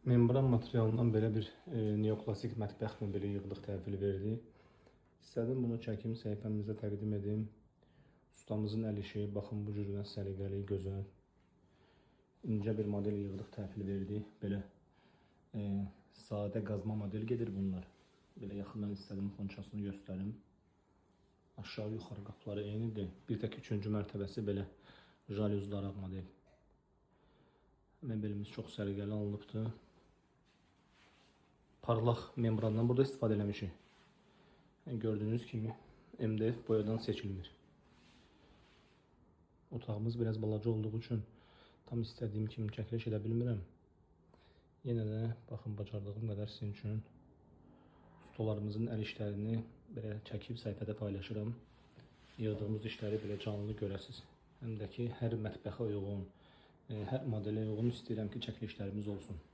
Membran materialından belə bir neoklasik mətbəx mebeli yığdıq, təhvil verdik. İstədim bunu çəkim, səhifəmizdə təqdim edim. Ustamızın əl işi, baxın bu cürünə səliqəli, gözəl. İncə bir model yığdıq, təhvil verdik. Belə sadə qazma model gedir bunlar. Belə yaxından istədim xonçasını göstərim. Aşağı yuxarı qapıları eynidir. Bir tək üçüncü mərtəbəsi belə jalüzlar ağ model. Mebelimiz çox səliqəli alınıbdır. Parlaq membrandan burada istifadə eləmişik. Yəni gördüyünüz kimi MDF boyadan seçilmir. Otağımız biraz balaca olduğu üçün tam istədiyim kimi çəkiliş edə bilmirəm. Yenə də baxın bacardığım qədər sizin üçün ustalarımızın əl işlərini belə çəkib səhifədə paylaşıram. Yığdığımız işləri belə canlı görəsiniz. Həm də ki hər mətbəxə uyğun, hər modelə uyğun istəyirəm ki, çəkilişlərimiz olsun.